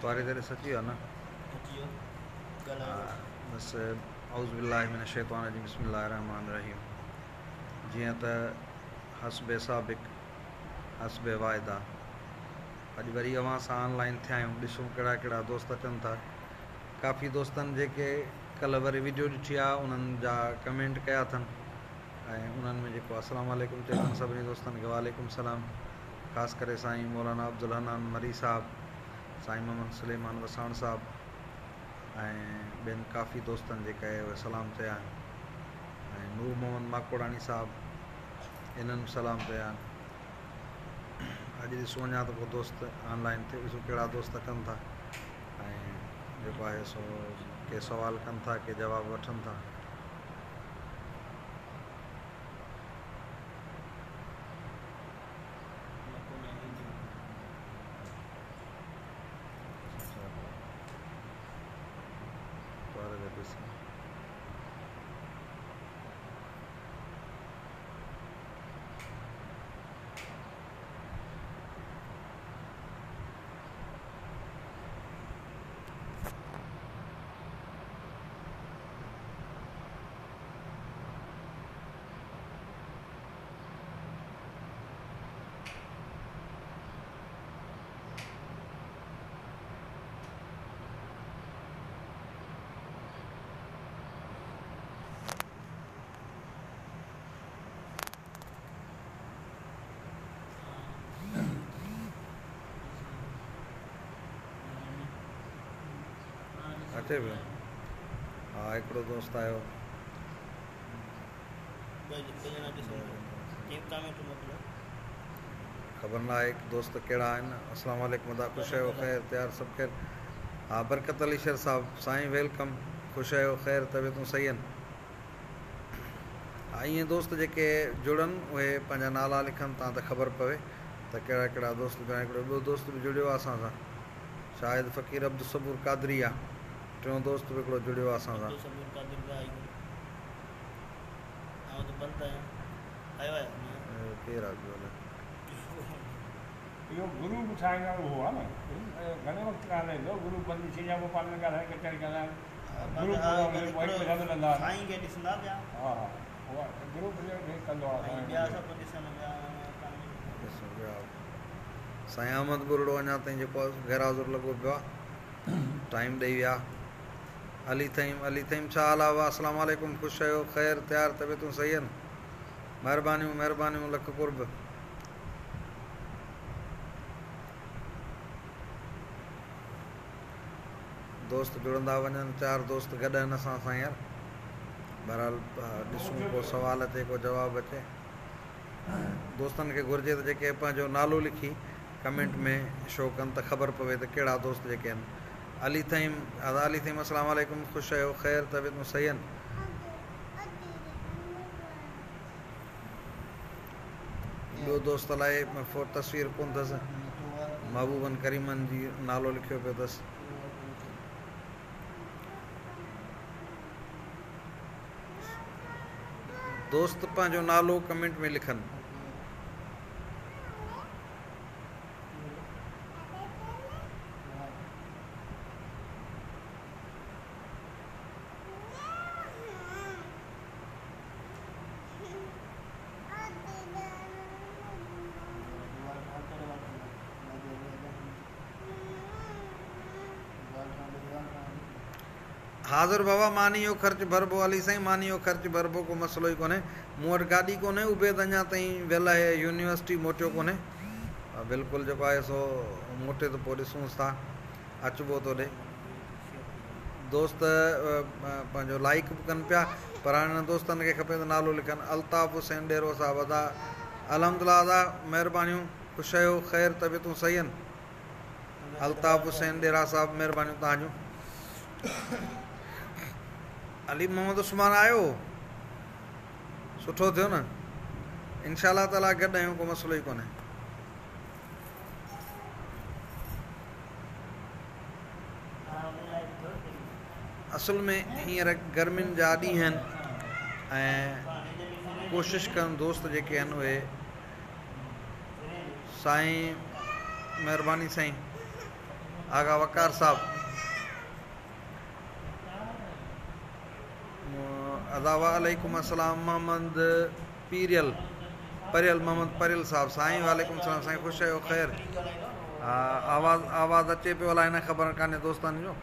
تواري تي ڏس اچي ويو نه؟ اچي ويو ڳالهايو. بس اعوذ بالله من الشيطان الرجيم بسم الله الرحمن الرحيم جيئن ته حسب سابق حسب واعده اڄ وري اوهان سان آن لائن ٿيا آهيون ڏسون ڪهڙا ڪهڙا دوست اچن ٿا ڪافي دوستن جيڪي ڪلهه وري ويڊيو ڏٺي آ انهن جا ڪمينٽ ڪيا اٿن ۽ انهن ۾ جيڪو السلام عليڪم چئي اٿن سڀني دوستن کي وعليڪم السلام خاص ڪري سائين مولانا عبدالحنان مري صاحب، سائين محمد سليمان وساڻ صاحب ۽ ٻين ڪافي دوستن جيڪي اهي سلام چيا آهن ۽ نور محمد ماڪوڙاڻي صاحب انهن به سلام چيا آهن. اڄ ڏسون اڃا ته ڪو دوست آن لائن ٿئي ڏسون ڪهڙا دوست اچن ٿا ۽ جيڪو آهي سو ڪي سوال ڪن ٿا ڪي جواب وٺن ٿا. اچي پيو ها هڪڙو دوست آيو خبر نه آهي دوست ڪهڙا آهن السلام عليڪم ادا خوش آهيو خير تيار سڀ خير ها برڪت علي شر صاحب سائين welcome خوش آهيو خير طبيعتون صحيح آهن ها ائين دوست جيڪي جڙن اهي پنهنجا نالا لکن تان ته خبر پوي ته ڪهڙا ڪهڙا دوست جڙيا هڪڙو ٻيو دوست به جڙيو آهي اسان سان شاهد فقير عبدالصبور قادري آ ٽيون دوست به هڪڙو جڙيو آهي اسان سان. آئون ته بند آهيان آيو آهي نه. اهو ڪير آ ٻيو الائي. اهو گروپ ٺاهيندڙ اهو آ نه گهڻي وقت کان هلي ٿو گروپ بند ٿي ويا پوء پاڻ ۾ ڳالهائي ڪچهري ڪندا آهن گروپ هوندو آ پوء هڪ ٻئي سان ملندا آهن سائين کي ڏسندا پيا ها ها اهو گروپ جو ڪندو آ ۽ ٻيا سڀ ڏسن پيا. ڏسون پيا سائين احمد ٻرڙو اڃا تائين جيڪو غير حاضر لڳو پيو آ ٽائيم ڏئي ويا. علي ٿهيم علي ٿهيم ڇا حال آ اسلام عليڪم خوش آهيو خير تيار طبيعتون صحيح آهن مهربانيون مهربانيون لک قرب. دوست جڙندا وڃن چار دوست گڏ آهن اسان سان يار بهرحال ڏسون ڪو سوال اچي ڪو جواب اچي دوستن کي گهرجي ته جيڪي پنهنجو نالو لکي ڪمينٽ ۾ شو ڪن ته خبر پوي ته ڪهڙا دوست جيڪي آهن علي ٿهيم ادا علي ٿهيم اسلام عليڪم خوش آهيو خير طبيعتون صحيح آهن. ٻيو دوست الائي فوٽ تصوير ڪونه اٿس محبوبن ڪريمن جي نالو لکيو پيو اٿس. دوست پنهنجو نالو ڪمينٽ ۾ لکن. حاضر بابا ماني جو خرچ ڀربو علي سائين ماني جو خرچ ڀربو ڪو مسئلو ئي ڪونهي مون وٽ گاڏي ڪونهي عبيد اڃا تائين ويل آهي يونيورسٽي موٽيو ڪونهي بلڪل جيڪو آهي سو موٽي ته پوء ڏسونس ٿا اچبو توڏي دوست پنهنجو لائيڪ به ڪن پيا پر هاڻي انهن دوستن کي کپي ته نالو لکن الطاف حسين ڏيرو صاحب ادا الحمدلله ادا مهربانيون خوش آهيو خير طبيعتون صحيح آهن الطاف حسين ڏيرا صاحب مهربانيون توهان جون علي محمد عثمان آيو سٺو ٿيو نه انشاء الله تعالي گڏ آهيون ڪو مسئلو ئي ڪونهي. اصل ۾ هينئر گرمين جا ڏينهن آهن ۽ ڪوشش ڪن دوست جيڪي آهن اهي سائين مهرباني سائين. آغا وقار صاحب. ادا وعليڪم السلام محمد پيريل پريل محمد پريل صاحب سائين وعليڪم السلام سائين خوش آهيو خير آواز آواز اچي پيو الائي نه خبر ڪانهي دوستن جو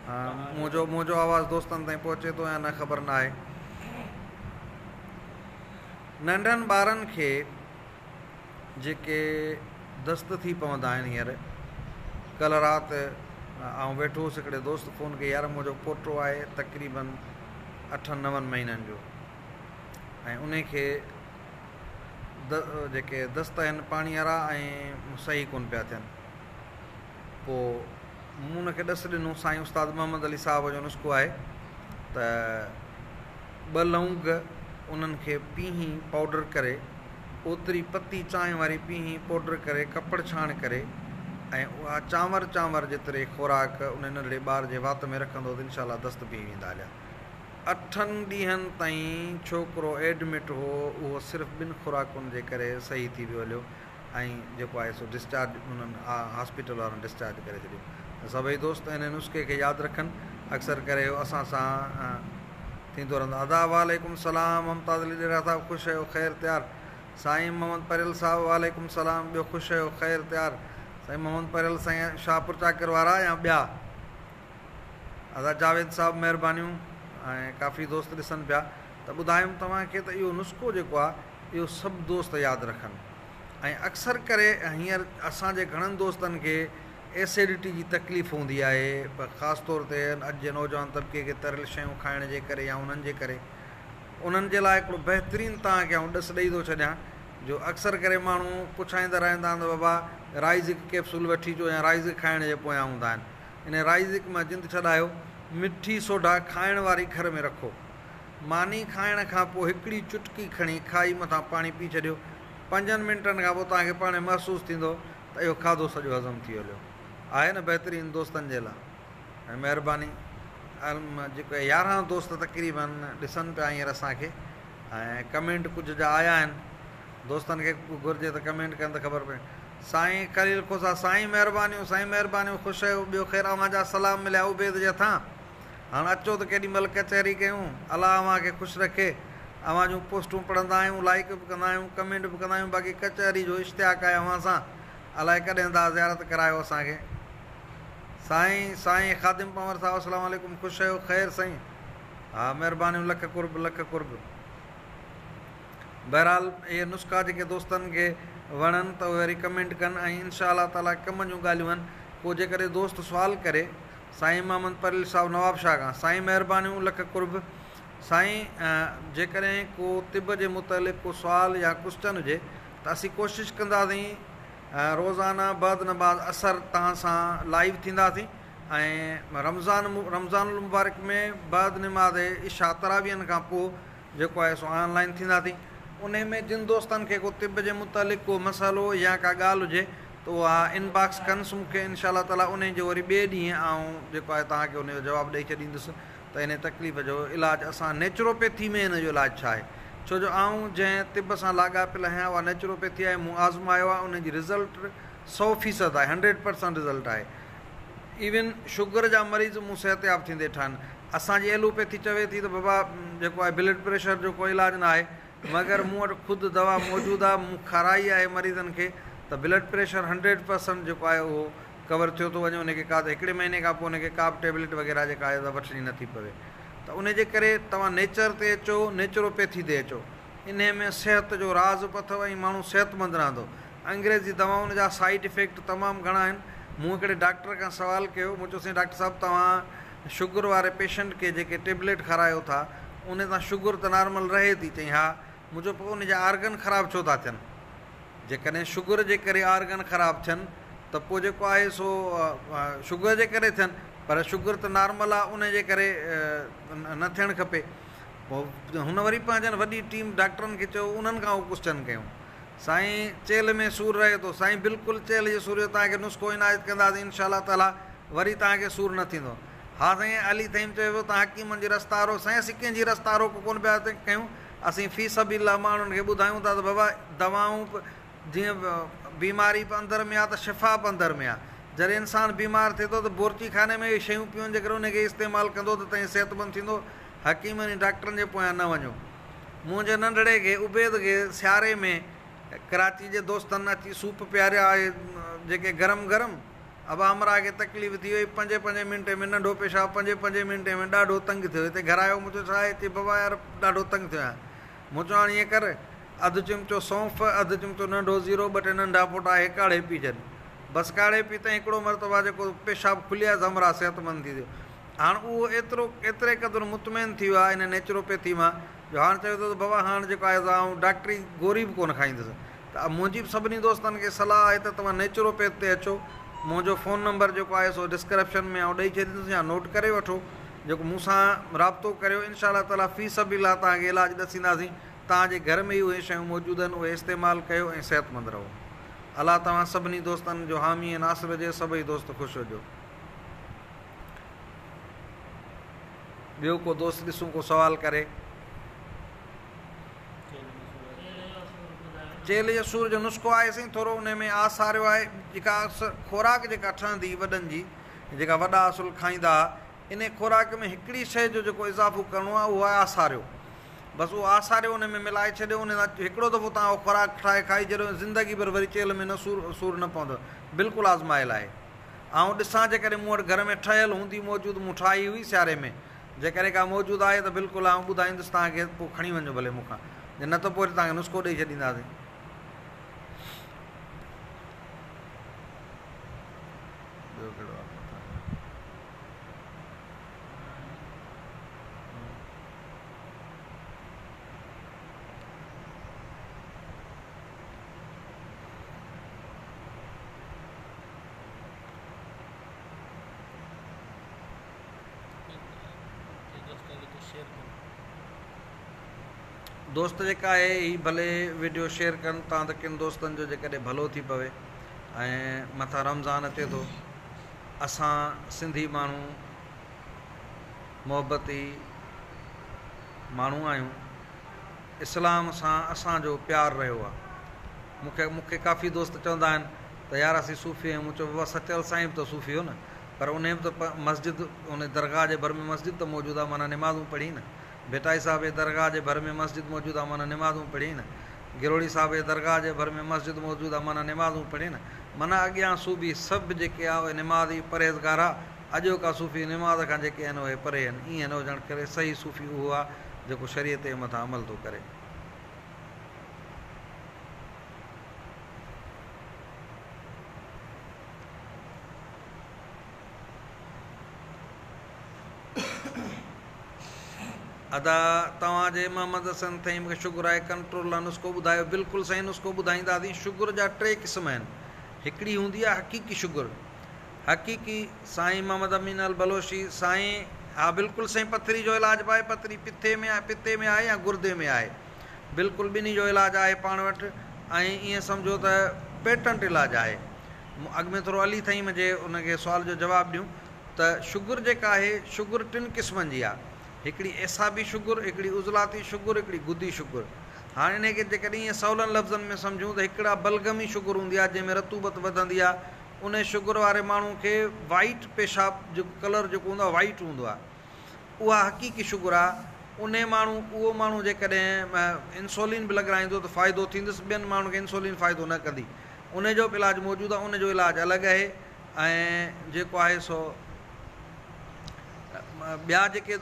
منهنجو منهنجو آواز دوستن تائين پهچي ٿو يا نه خبر نه آهي ننڍن ٻارن کي جيڪي دست ٿي پوندا آهن هينئر ڪلهه رات آئون ويٺو هوس هڪڙي دوست فون ڪئي يار منهنجو پوٽو آهي تقريبن اٺن نون مهينن جو ۽ انهي کي جيڪي دست آهن پاڻي وارا ۽ صحيح ڪون پيا ٿين پوء مون ان کي ڏس ڏنو سائين استاد محمد علي صاحب جو نسخو آهي ته ٻه لونگ انهن کي پيهي پائوڊر ڪري اوتري پتي چانهه واري پيهي پوڊر ڪري ڪپڙ ڇاڻ ڪري ۽ اها چانور چانور جيتري خوراڪ ان ننڍڙي ٻار جي وات ۾ رکندو ته انشاء الله دست بيهي ويندا هليا. اٺن ڏينهن تائين ڇوڪرو ايڊمٽ هو اهو صرف ٻن خوراڪن جي ڪري صحيح ٿي ويو هليو ۽ جيڪو آهي سو ڊسچارج انهن هاسپيٽل وارن ڊسچارج ڪري ڇڏيو ته سڀئي دوست ان نسخي کي ياد رکن اڪثر ڪري اهو اسان سان ٿيندو رهندو ادا وعليڪم السلام ممتاز علي ڏيرا صاحب خوش آهيو خير تيار سائين محمد پريل صاحب وعليڪم السلام ٻيو خوش آهيو خير تيار سائين محمد پريل سائين شاهپور چاڪر وارا يا ٻيا ادا جاويد صاحب مهربانيون ۽ ڪافي دوست ڏسن پيا ته ٻڌايم توهان کي ته اهو نسخو جيڪو آهي اهو سڀ دوست ياد رکن ۽ اڪثر ڪري هينئر اسان جي گهڻن دوستن کي ايسيڊٽي جي تڪليف هوندي آهي پر خاص طور تي اڄ جي نوجوان طبقي کي تريل شيون کائڻ جي ڪري يا انهن جي ڪري انهن جي لاء هڪڙو بهترين توهان کي آئون ڏس ڏئي ٿو ڇڏيان جو اڪثر ڪري ماڻهو پڇائيندا رهندا آهن ته بابا رائزڪ ڪيپسول وٺي اچو يا رائزڪ کائڻ جي پويان هوندا آهن انهي رائزڪ مان جند ڇڏايو مٺي سوڍا کائڻ واري گهر ۾ رکو ماني کائڻ کان پوء هڪڙي چٽڪي کڻي کائي مٿان پاڻي پي ڇڏيو. پنجن منٽن کان پوء توهان کي پاڻهي محسوس ٿيندو ته اهو کاڌو سڄو هضم ٿي هليو آهي نه بهترين دوستن جي لا ۽ مهرباني جيڪي 11 دوست تقريبن ڏسن پيا هينئر اسان کي ۽ ڪمينٽ ڪجهه جا آيا آهن دوستن کي گهرجي ته ڪمينٽ ڪن ته خبر پئي سائين خليل کوسا سائين مهربانيون سائين مهربانيون خوش آهيو ٻيو خير اوهان جا سلام مليا عبيد جي هٿان هاڻ اچو ته ڪيڏي مهل ڪچهري ڪيون. الله اوهان کي خوش رکي. اوهان جون پوسٽون پڙهندا آهيون، لائيڪ به ڪندا آهيون، ڪمينٽ به ڪندا آهيون باقي ڪچهري جو اشتياق آهي اوهان سان. الائي ڪڏهن ٿا زيارت ڪرايو اسان کي. سائين سائين خادم پنور صاحب السلام عليڪم خوش آهيو خير سائين ها مهربانيون لک قرب لک قرب. بهرحال اهي نسخا جيڪي دوستن کي وڻن ته اهي وري ڪمينٽ ڪن ۽ انشاء الله تعالي ڪم جون ڳالهيون آهن پوء جيڪڏهن دوست سوال ڪري سائين محمد پريل صاحب نوابشاهه کان سائين مهربانيون لک قرب سائين جيڪڏهن ڪو طب جي متعلق ڪو سوال يا ڪوسچن هجي ته اسين ڪوشش ڪنداسين روزانه بعد نماز عصر توهان سان لائيو ٿينداسين ۽ رمضان رمضان المبارڪ ۾ بعد نماز عشاء تراويحن کان پوء جيڪو آهي سو آن لائين ٿينداسين انهي ۾ جن دوستن کي ڪو طب جي متعلق ڪو مسئلو يا ڪا ڳالهه هجي ته اها ان باڪس ڪنس مون کي انشاء الله تعالي انهي جو وري ٻئي ڏينهن آئون جيڪو آهي توهان کي انهي جو جواب ڏئي ڇڏيندس ته انهي تڪليف جو علاج اسان نيچروپيٿي ۾ ان جو علاج ڇا آهي ڇو جو آئون جنهن طب سان لاڳاپيل آهيان اها نيچروپيٿي آهي مون آزمايو آهي انهي جي رزلٽ 100% آهي 100% رزلٽ آهي ايون شگر جا مريض مون صحتياب ٿيندي ڏٺا آهن اسان جي ايلوپيٿي چوي ٿي ته بابا جيڪو آهي بلڊ پريشر جو ڪو علاج نه آهي مگر مون وٽ خود دوا موجود آهي مون کارائي آهي مريضن کي ته بلڊ پريشر 100% جيڪو آهي اهو ڪور ٿيو ٿو وڃي ان کي ڪا هڪڙي مهيني کان پوء ان کي ڪا به ٽيبليٽ وغيره جيڪا آهي وٺڻي نٿي پوي ته ان جي ڪري توهان نيچر تي اچو نيچروپيٿي تي اچو انهي ۾ صحت جو راز به اٿو ۽ ماڻهو صحتمند رهندو. انگريزي دوائن جا سائيڊ افيڪٽ تمام گهڻا آهن. مون هڪڙي ڊاڪٽر کان سوال ڪيو، مون چيو سائين ڊاڪٽر صاحب توهان شگر واري پيشنٽ کي جيڪي ٽيبليٽ کارايو ٿا انهي سان شگر ته نارمل رهي ٿي؟ چيائين ها. مون چيو پوء انهي جا آرگن خراب ڇو ٿا ٿين؟ جيڪڏهن شگر جي ڪري آرگن خراب ٿين ته پوء جيڪو آهي سو شگر جي ڪري ٿين پر شگر ته نارمل آهي انهي جي ڪري نه ٿيڻ کپي. پوء هن وري پنهنجن وڏي ٽيم ڊاڪٽرن کي چيو انهن کان اهو ڪوسچن ڪيون سائين چيلهه ۾ سور رهي ٿو سائين بلڪل چيلهه جي سور جو توهان کي نسخو عنايت ڪنداسين انشاء الله تعالي وري توهان کي سور نه ٿيندو ها سائين علي ٿهيم چيو ويو توهان حڪيمن جي رستا روڪ سائين اسين ڪنهن جي رستا روڪ ڪونه پيا ڪيون اسين في سبيل الله ماڻهن کي ٻڌايون ٿا ته بابا دوائون جيئن بيماري به اندر ۾ آ ته شفا به اندر ۾ آ. جڏهن انسان بيمار ٿئي ٿو ته بورچي خاني ۾ اهي شيون پيون جيڪڏهن انهي کي استعمال ڪندو ته تئين صحتمند ٿيندو. حڪيمن ۽ ڊاڪٽرن جي پويان نه وڃو. منهنجي ننڍڙي کي عبيد کي سياري ۾ ڪراچي جي دوستن اچي سوپ پياريا اهي جيڪي گرم گرم. ابا همراهه کي تڪليف ٿي وئي پنجين پنجين منٽي ۾ ننڍو پيشاب پنجين پنجين منٽي ۾ ڏاڍو تنگ ٿيو هتي گهر آيو مون چيو ڇا آهي چي بابا يار ڏاڍو تنگ ٿيو آهيان. مون چيو هاڻ ائين ڪر، اڌ چمچو سونف، اڌ چمچو ننڍو زيرو، ٻه ٽي ننڍا ڦوٽا اهي ڪاڙهي پي ڇڏ. بس ڪاڙهي پيتائين هڪڙو مرتبه جيڪو پيشاب کلي آيس همراهه صحتمند ٿي ويو. هاڻ اهو ايترو ايتري قدر مطمئن ٿي ويو آهي ان نيچروپيٿي مان جو هاڻ چوي ٿو ته بابا هاڻ جيڪو آهي سو آئون ڊاڪٽري گوري به ڪونه کائيندس. ته منهنجي به سڀني دوستن کي صلاح آهي ته توهان نيچروپيٿ تي اچو. منهنجو فون نمبر جيڪو آهي سو ڊسڪرپشن ۾ آئون ڏئي ڇڏيندس يا نوٽ ڪري وٺو. جيڪو مون سان رابطو ڪريو انشاء الله تعالي في سبيل الله توهان کي علاج ڏسينداسين توهان جي گهر ۾ ئي اهي شيون موجود آهن اهي استعمال ڪيو ۽ صحتمند رهو الله توهان سڀني دوستن جو حامي ۽ ناصر هجي سڀئي دوست خوش هجو ٻيو ڪو دوست ڏسون ڪو سوال ڪري. چيلهه جي سور جو نسخو آهي سائين ٿورو انهي ۾ آساريو آهي جيڪا خوراڪ جيڪا ٺهندي وڏن جي جيڪا وڏا اصل کائيندا ها انهي خوراڪ ۾ هڪڙي شيء جو جيڪو اضافو ڪرڻو آهي اهو آهي آساريو. بس اهو آساريو انهي ۾ ملائي ڇڏيو انهي سان هڪڙو دفعو توهان اهو خوراڪ ٺاهي کائي ڇڏيو ۽ زندگي ڀر وري چيلهه ۾ نه سور سور نه پوندو. بلڪل آزمايل آهي. آئون ڏسان جيڪڏهن مون وٽ گهر ۾ ٺهيل هوندي موجود مون ٺاهي هئي سياري ۾ جيڪڏهن ڪا موجود آهي ته بلڪل آئون ٻڌائيندس توهان کي پوء کڻي وڃجو ڀلي مون کان جي نه ته پوء وري توهان کي نسخو ڏئي ڇڏينداسين. ٻيو ڪهڙو آهي مٿان. دوست جيڪا آهي هي ڀلي وڊيو شيئر ڪن تان ته ڪن دوستن جو جيڪڏهن ڀلو ٿي پوي ۽ مٿان رمضان اچي ٿو اسان سنڌي ماڻهو محبتي ماڻهو آهيون اسلام سان اسان جو پيار رهيو آهي مون کي مون کي ڪافي دوست چوندا آهن ته يار اسين صوفي آهيون مون چيو بابا سچل سائين به ته صوفي هو نه پر انهي به ته مسجد ان درگاهه جي ڀر ۾ مسجد ته موجود آهي معنيٰ نمازون پڙهي نه ڀٽائي صاحب جي درگاهه جي ڀر ۾ مسجد موجود آ معنيٰ نمازون پڙهين نه. گروڙي صاحب جي درگاهه جي ڀر ۾ مسجد موجود آ معنيٰ نمازون پڙهين نه. معنيٰ اڳيان صوفي سڀ جيڪي آ اهي نمازي پرهيزگار آ. اڄوڪا صوفي نماز کان جيڪي آهن اهي پري آهن. ائين نه هجڻ ڪري صحيح صوفي اهو آ جيڪو شريعت جي مٿان عمل ٿو ڪري. ادا توهان جي محمد حسن ٿهيم کي شگر آهي ڪنٽرول لا نسخو ٻڌايو بلڪل سائين نسخو ٻڌائينداسين شگر جا ٽي قسم آهن هڪڙي هوندي آهي حقيقي شگر حقيقي سائين محمد امين البلوشي سائين ها بلڪل سائين پٿري جو علاج به آهي پٿري پٿي ۾ آهي پتي ۾ آهي يا گردي ۾ آهي بلڪل ٻنهي جو علاج آهي پاڻ وٽ ۽ ائين سمجهو ته پيٽنٽ علاج آهي اڳ ۾ ٿورو علي ٿهيم جي ان کي سوال جو جواب ڏيون ته شگر جيڪا آهي، شگر ٽن قسمن جي آهي. هڪڙي اعصابي شگر، هڪڙي عضلاتي شگر، هڪڙي گدي شگر. هاڻ انهي کي جيڪڏهن ائين سولن لفظن ۾ سمجهون ته هڪڙا بلغمي شگر هوندي آهي جنهن ۾ رطوبت وڌندي آهي. انهي شگر واري ماڻهو کي وائيٽ پيشاب جيڪو ڪلر جيڪو هوندو آهي وائيٽ هوندو آهي. اها حقيقي شگر آهي. انهي ماڻهو اهو ماڻهو جيڪڏهن انسولين به لڳرائيندو ته فائدو ٿيندس ٻين ماڻهن کي انسولين فائدو نه ڪندي. انهي جو به علاج موجود آهي ان جو علاج الڳ آهي. ۽ جيڪو آهي سو ٻيا جيڪي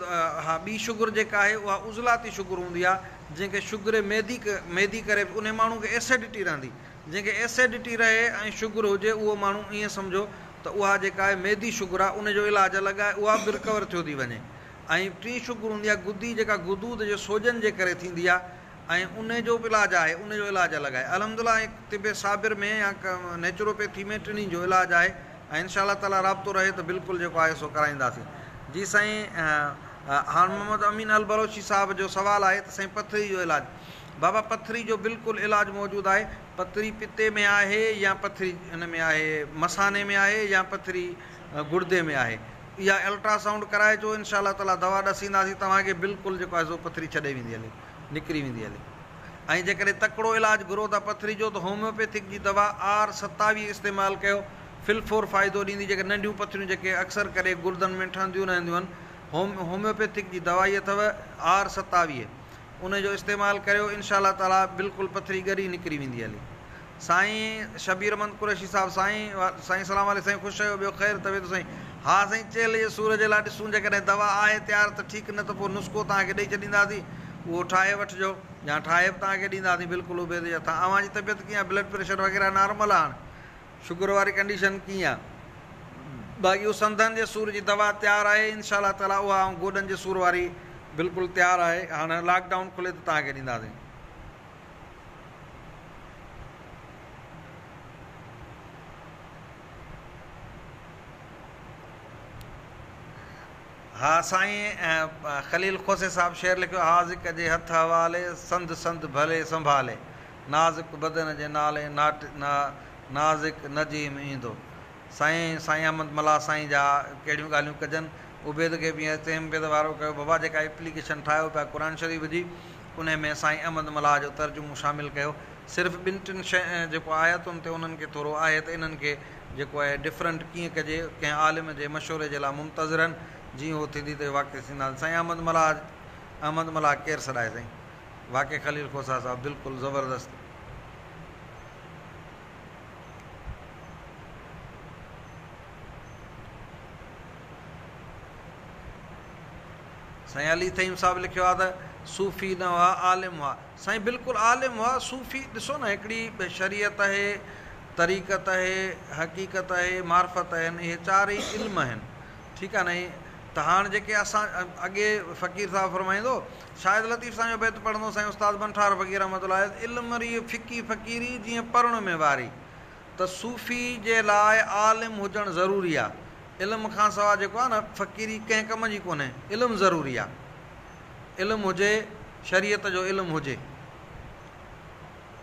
ها ٻي شگر جيڪا آهي اها عضلاتي شگر هوندي آهي جنهن کي شگر معدي معدي ڪري انهي ماڻهو کي ايسيڊٽي رهندي جنهن کي ايسيڊٽي رهي ۽ شگر هجي اهو ماڻهو ائين سمجهو ته اها جيڪا آهي معدي شگر آهي ان جو علاج الڳ آهي اها به رڪور ٿيو ٿي وڃي ۽ ٽين شگر هوندي آهي گدي جيڪا غدود جي سوڄن جي ڪري ٿيندي آهي ۽ انهي جو به علاج آهي انهي جو علاج الڳ آهي الحمد لله ۽ طب صابر ۾ يا نيچروپيٿي ۾ ٽنهي جو علاج آهي ۽ انشاء الله تعالي رابطو رهي ته بلڪل جيڪو آهي سو ڪرائينداسين جي سائين هاڻ محمد امين البلوچي صاحب جو سوال آهي ته سائين پٿري جو علاج بابا پٿري جو بلڪل علاج موجود آهي پٿري پتي ۾ آهي يا پٿري ان ۾ آهي مثاني ۾ آهي يا پٿري گڙدي ۾ آهي اها الٽرا سائونڊ ڪرائي اچو انشاء الله تعالي دوا ڏسينداسين توهان کي بلڪل جيڪو آهي سو پٿري ڇڏي ويندي هلي نڪري ويندي هلي ۽ جيڪڏهن تڪڙو علاج گهرو ٿا پٿري جو ته هوميوپيٿڪ جي دوا آر 27 استعمال ڪيو في الفور فائدو ڏيندي جيڪي ننڍيون پٿريون جيڪي اڪثر ڪري گردن ۾ ٺهنديون رهنديون آهن هوم هوميوپيٿڪ جي دوائي اٿو آر 27 ان جو استعمال ڪريو انشاء الله تعالي بلڪل پٿري ڳري نڪري ويندي هلي سائين شبير احمد قريشي صاحب سائين سائين سلام عليڪم سائين خوش آهيو ٻيو خير طبيعت سائين ها سائين چيلهه جي سور جي لاء ڏسون جيڪڏهن دوا آهي تيار ته ٺيڪ نه ته پوء نسخو توهان کي ڏئي ڇڏينداسين اهو ٺاهي وٺجو يا ٺاهي به توهان کي ڏينداسين بلڪل عبيد جي هٿان اوهان جي طبيعت ڪيئن آهي بلڊ پريشر وغيره نارمل آهي هاڻ شگر واري ڪنڊيشن ڪيئن آهي باقي اهو سنڌن جي سور جي دوا تيار آهي انشاء الله تعالي اها ۽ گوڏن جي سور واري بلڪل تيار آهي هاڻ لاڪ ڊائون کلي ته توهان کي ڏينداسين. ها سائين خليل کوسي صاحب شعر لکيو حاذق جي هٿ حوالي سنڌ سنڌ ڀلي سنڀالي نازڪ بدن جي نالي نازڪ نجيم ايندو سائين سائين احمد ملاح سائين جا ڪهڙيون ڳالهيون ڪجن عبيد کي به ائين چيم پئي ته وارو ڪيو بابا جيڪا ايپليڪيشن ٺاهيو پيا قرآن شريف جي انهي ۾ سائين احمد ملاح جو ترجمو شامل ڪيو صرف ٻن ٽن شين جيڪو آيتن تي انهن کي ٿورو آهي ته انهن کي جيڪو آهي ڊفرنٽ ڪيئن ڪجي ڪنهن عالم جي مشوري جي لاء منتظر آهن جيئن هو ٿيندي ته واقع ٿيندا سائين احمد ملاح احمد ملاح ڪير سڏائي سائين واقع خليل کوسا صاحب بلڪل زبردست. سائين علي ٿهيم صاحب لکيو آهي ته صوفي نه هئا عالم هئا سائين بلڪل عالم هئا صوفي ڏسو نه هڪڙي شريعت آهي طريقت آهي حقيقت آهي معرفت آهن اهي چار ئي علم آهن ٺيڪ آهي نه ته هاڻ جيڪي اسان اڳي فقير صاحب فرمائيندو شاهد لطيف سائين جو بيت پڙهندو سائين استاد بنٺار فقير رحمت الله عليه علم ري ڦڪي فقيري جيئن پرڻ ۾ واري ته صوفي جي لاء عالم هجڻ ضروري آ. علم کان سوا جيڪو آ نه فقيري ڪنهن ڪم جي ڪونهي. علم ضروري آ. علم هجي، شريعت جو علم هجي.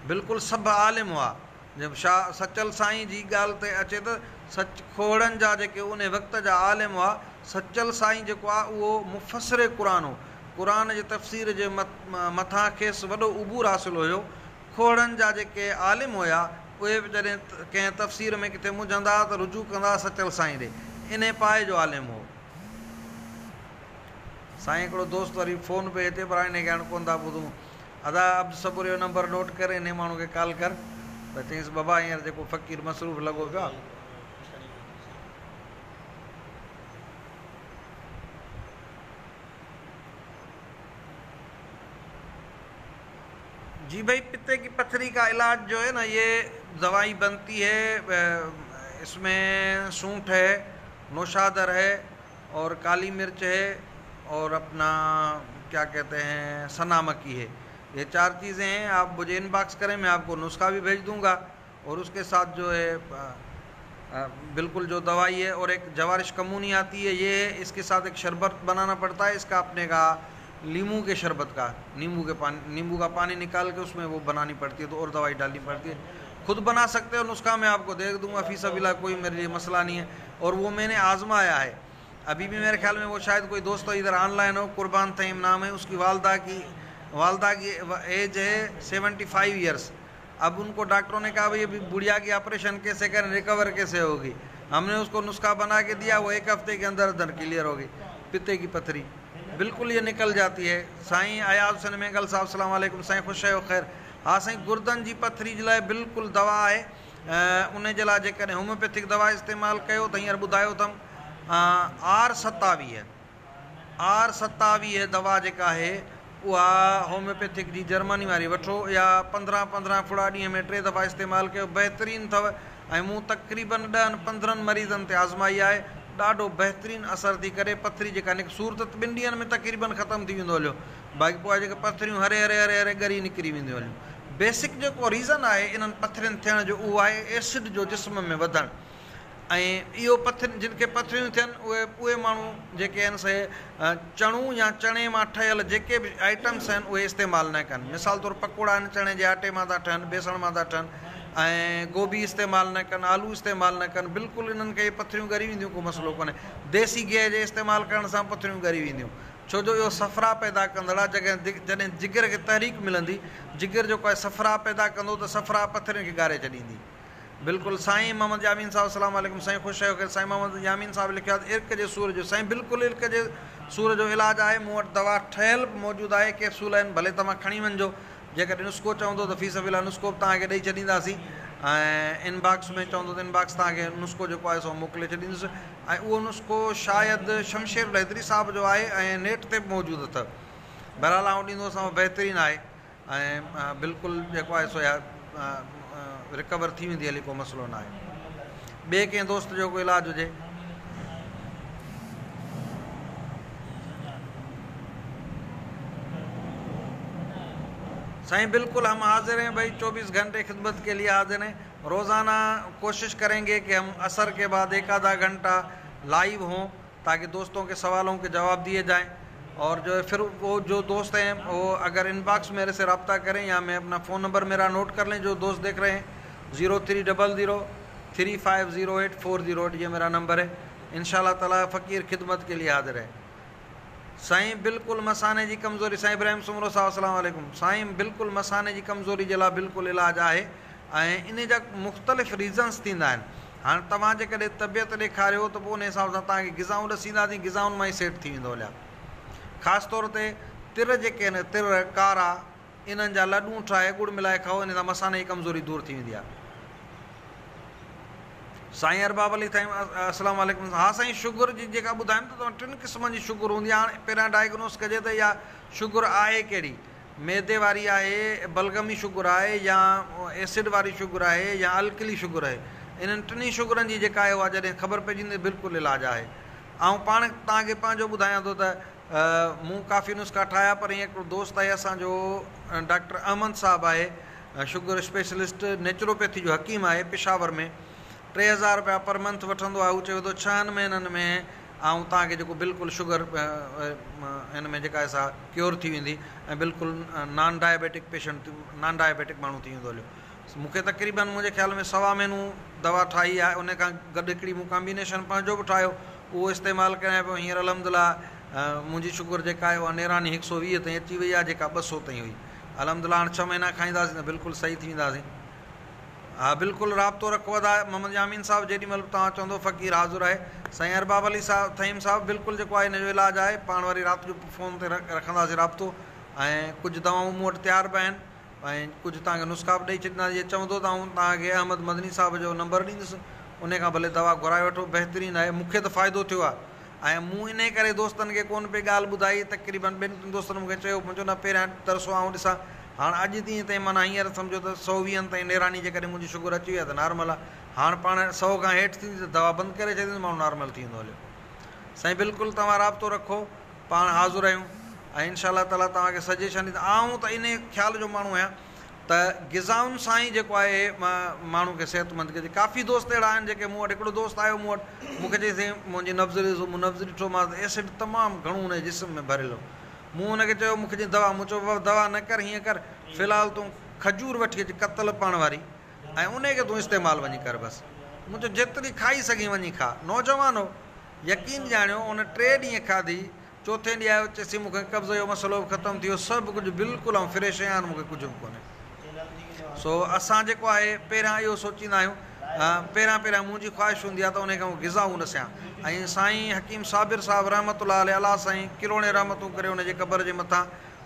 بلڪل سڀ عالم هئا. جي شاهه سچل سائين جي ڳالهه تي اچي ته سچ کوهڙن جا جيڪي انهي وقت جا عالم هئا، سچل سائين جيڪو آ اهو مفسر قرآن هو. قرآن جي تفسير جي مٿان کيس وڏو عبور حاصل هيو. کوهڙن جا جيڪي عالم هيا، اهي به جڏهن ڪنهن تفسير ۾ ڪٿي منجهندا ها ته رجوع ڪندا ها سچل سائين ڏي. انهي پائي جو عالم هو. سائين هڪڙو دوست وري فون پئي اچي پر انهي کي هاڻ ڪونه ٿا ٻڌون. ادا عبدالصبور اهو نمبر نوٽ ڪر انهي ماڻهو کي ڪال ڪر ته چئينس بابا هينئر جيڪو فقير مصروف لڳو پيو آهي. जी भाई पित्ते की पथरी का इलाज जो है ना ये दवाई बनती है इसमें सूंठ है नौशादर है और काली मिर्च है और अपना क्या कहते हैं सनामकी है ये चार चीज़ें हैं आप मुझे इनबॉक्स करें मैं आपको नुस्खा भी भेज दूंगा और उसके साथ जो है बिल्कुल जो दवाई है और एक जवारिश कमूनी आती है ये है इसके साथ एक शरबत बनाना पड़ता है इसका अपने का लीमू के शरबत का नींबू के पानी नींबू का पानी निकाल के उसमें वो बनानी पड़ती है तो और दवाई डालनी पड़ती है खुद बना सकते हो नुस्खा मैं आपको दे दूंगा फी सबीला कोई मेरे लिए मसला नहीं है और वो मैंने आजमाया है अभी भी मेरे ख्याल में वो शायद कोई दोस्त इधर ऑनलाइन हो कुर्बान तहीम नाम है उसकी वालदा की वालदा की एज है 75 ईयर्स अब उनको डॉक्टरों ने कहा भाई अभी बुढ़िया की ऑपरेशन कैसे करें रिकवर कैसे होगी हमने उसको नुस्खा बना के दिया वो एक हफ्ते के अंदर अंदर क्लियर हो गई पित्ते की पथरी बिल्कुल ये निकल जाती है साईं अयाज़ हुसैन मेंगल साहब सलाम वालेकुम साईं खुश आहियो ख़ैर हा साईं गुर्दन जी पथरी जे लाइ बिल्कुलु दवा आहे उन जे लाइ जेकॾहिं होम्योपैथिक दवा इस्तेमालु कयो त हींअर ॿुधायो अथमि आर 27 آر 27 دوا جيڪا آهي اها هوميوپيٿڪ جي جرمني واري وٺو يا 15 15 ڦڙا ڏينهن ۾ ٽي دفعا استعمال ڪيو بهترين اٿو ۽ مون تقريبن ڏهن 15 مريضن تي آزمائي آهي ڏاڍو بهترين اثر ٿي ڪري پٿري جيڪا نڪ سور ته ٻن ڏينهن ۾ تقريبن ختم ٿي ويندو هليو باقي پوء جيڪي پٿريون هري هري هري هري ڳري نڪري وينديون هليون بيسڪ جيڪو ريزن آهي انهن پٿرين ٿيڻ جو اهو آهي ايسڊ جو جسم ۾ وڌڻ ۽ اهو پٿر جن کي پٿريون ٿين اهي اهي ماڻهو جيڪي آهن سي چڻو يا چڻي مان ٺهيل جيڪي به آئٽمس آهن اهي استعمال نه ڪن مثال طور پڪوڙا آهن چڻي جي آٽي مان ٿا ٺهن بيسڻ مان ٿا ٺهن ۽ گوبي استعمال نه ڪن آلو استعمال نه ڪن بلڪل انهن کي پٿريون ڳري وينديون ڪو مسئلو ڪونهي ديسي گيهه جي استعمال ڪرڻ سان پٿريون ڳري وينديون ڇو جو اهو صفرا پيدا ڪندڙ آهي جڏهن جڏهن جگر کي تحريڪ ملندي جگر جيڪو آهي صفرا پيدا ڪندو ته صفرا پٿرين کي ڳاري ڇڏيندي. بلڪل سائين محمد يامين صاحب السلام عليڪم سائين خوش آهيو خير سائين محمد يامين صاحب لکيو آهي ته عرق جي سور جو سائين بلڪل عرق جي سور جو علاج آهي مون وٽ دوا ٺهيل به موجود آهي ڪيپسول آهن ڀلي توهان کڻي وڃجو جيڪڏهن نسخو چوندو ته في سبيل الله نسخو به توهان کي ڏئي ڇڏينداسين ۽ ان باڪس ۾ چوندو ته ان باڪس توهان کي نسخو جيڪو آهي سو موڪلي ڇڏيندس ۽ اهو نسخو شايد شمشير الحيدري صاحب جو آهي ۽ نيٽ تي به موجود اٿو بهرحال آئون ڏيندوسانو بهترين آهي ۽ بلڪل جيڪو آهي سو اها رڪور ٿي ويندي هلي ڪو مسئلو نه آهي ٻئي ڪنهن دوست جو ڪو علاج هجي. سائين بلڪل هم حاضر هين ڀائي چوبيس گهنٽي خدمت ڪي ليي حاضر هين روزانه ڪوشش ڪرين گي ڪي هم عصر ڪي بعد ايڪ آڌا گهنٽا لائيو هون تاڪه دوستون ڪي سوالون ڪي جواب ديي جائين اور جو هي ڦر وو جو دوست هين وو اگر ان باڪس ميري سي رابطه ڪرين يا مين اپنا فون نمبر ميرا نوٽ ڪر لين جو دوست ديک رهي هين zero three double zero three five zero eight four zero eight يه ميرا نمبر هي انشاء الله تعالي فقير خدمت ڪي ليي حاضر هي سائين بلڪل مثاني جي ڪمزوري سائين ابراهيم سومرو صاحب السلام عليڪم سائين بلڪل مثاني جي ڪمزوري جي لاء بلڪل علاج آهي ۽ انهي جا مختلف ريزنس ٿيندا آهن هاڻ توهان جيڪڏهن طبيعت ڏيکاريو ته پوء انهي حساب سان توهان کي غذائون ڏسينداسين غذائن مان ئي سيٽ ٿي ويندو هليا خاص طور تي تر جيڪي آهن تر ڪارا انهن جا لڏون ٺاهي ڳڙ ملائي کائو انهي سان مثاني جي ڪمزوري دور ٿي ويندي آهي. سائين ارباب علي ٿهيم السلام عليڪم ها سائين شگر جي جيڪا ٻڌايم ته توهان ٽن قسمن جي شگر هوندي آهي هاڻ پهريان ڊائگنوس ڪجي ته اها شگر آهي ڪهڙي معدي واري آهي، بلغمي شگر آهي يا ايسڊ واري شگر آهي يا الڪلي شگر آهي. انهن ٽنهي شگرن جي جيڪا آهي اها جڏهن خبر پئجي ويندي ته بلڪل علاج آهي. آئون پاڻ توهان کي پنهنجو ٻڌايان ٿو ته مون ڪافي نسخا ٺاهيا پر ائين هڪڙو دوست آهي اسان جو ڊاڪٽر احمد صاحب آهي شگر اسپيشلسٽ نيچروپيٿي جو حڪيم آهي پشاور ۾ 3000 رپيا پر منٿ وٺندو آهي هو چوي ٿو ڇهن مهينن ۾ آئون توهان کي جيڪو بلڪل شگر ان ۾ جيڪا آهي سا ڪيور ٿي ويندي ۽ بلڪل نان ڊائبيٽڪ پيشنٽ نان ڊائبيٽڪ ماڻهو ٿي ويندو هليو مون کي تقريبن منهنجي خيال ۾ سوا مهينو دوا ٺاهي آهي ان کان گڏ هڪڙي مون ڪامبينيشن پنهنجو به ٺاهيو اهو استعمال ڪريان پيو هينئر الحمد لله منهنجي شگر جيڪا آهي اها نيراني هڪ سو 20 تائين اچي وئي آهي جيڪا 200 تائين هئي الحمد لله هاڻ ڇهه مهينا کائينداسين ته بلڪل صحيح ٿي وينداسين. ها بلڪل رابطو رکو ادا محمد يامين صاحب جيڏي مهل به توهان چوندو فقير حاضر آهي سائين ارباب علي صاحب ٿهيم صاحب بلڪل جيڪو آهي ان جو علاج آهي پاڻ وري رات جو فون تي رکنداسين رابطو ۽ ڪجهه دوائون مون وٽ تيار به آهن ۽ ڪجهه توهان کي نسخا به ڏئي ڇڏينداسين جي چوندو ته آئون توهان کي احمد مدني صاحب جو نمبر ڏيندس انهي کان ڀلي دوا گهرائي وٺو بهترين آهي مون کي ته فائدو ٿيو آهي ۽ مون انهي ڪري دوستن کي ڪونه پئي ڳالهه ٻڌائي، تقريباً ٻن ٽن دوستن مون کي چيو، مون چيو نه پهريان ترسو آئون ڏسان، هاڻ اڄ ڏينهن تائين معنيٰ هينئر سمجهو ته سؤ ويهن تائين نيراني جيڪڏهن منهنجي شگر اچي وئي آهي ته نارمل آهي، هاڻ پاڻ سؤ کان هيٺ ٿيندي ته دوا بند ڪري ڇڏيندس ماڻهو نارمل ٿي ويندو هليو. سائين بلڪل توهان رابطو رکو پاڻ حاضر آهيون ۽ انشاء الله تعاليٰ توهان کي سجيشن ڏيندا آئون ته انهي خيال جو ماڻهو آهيان ته غذائن سان ئي جيڪو آهي ماڻهو کي صحتمند ڪجي. ڪافي دوست اهڙا آهن جيڪي مون وٽ هڪڙو دوست آيو مون وٽ مون کي چيائين سائين منهنجي نبض ڏسو مون نبض ڏٺو مانس ته ايسڊ تمام گهڻو هن جي جسم ۾ ڀريل هو مون هن کي چيو مون کي چيائين دوا مون چيو بابا دوا نه ڪر هيئن ڪر في الحال تون کجور وٺي اچ ڪتل پاڻ واري ۽ انهي کي تون استعمال وڃي ڪر بس مون چيو جيتري کائي سگهين وڃي کاء نوجوان هو يقين ڄاڻيو هن ٽي ڏينهن کاڌي چوٿين ڏينهن آيو چيسين مون کي قبض جو مسئلو به ختم ٿي ويو سڀ ڪجهه بلڪل آئون فريش آهيان هاڻ مون کي ڪجهه به ڪونهي. سو اسان جيڪو آهي پهريان اهو سوچيندا آهيون پهريان پهريان منهنجي خواهش هوندي آهي ته انهي کي آئون غذائون ڏسيان ۽ سائين حڪيم صابر صاحب رحمة الله عليه الله سائين ڪروڙين رحمتون ڪري ان جي قبر جي مٿان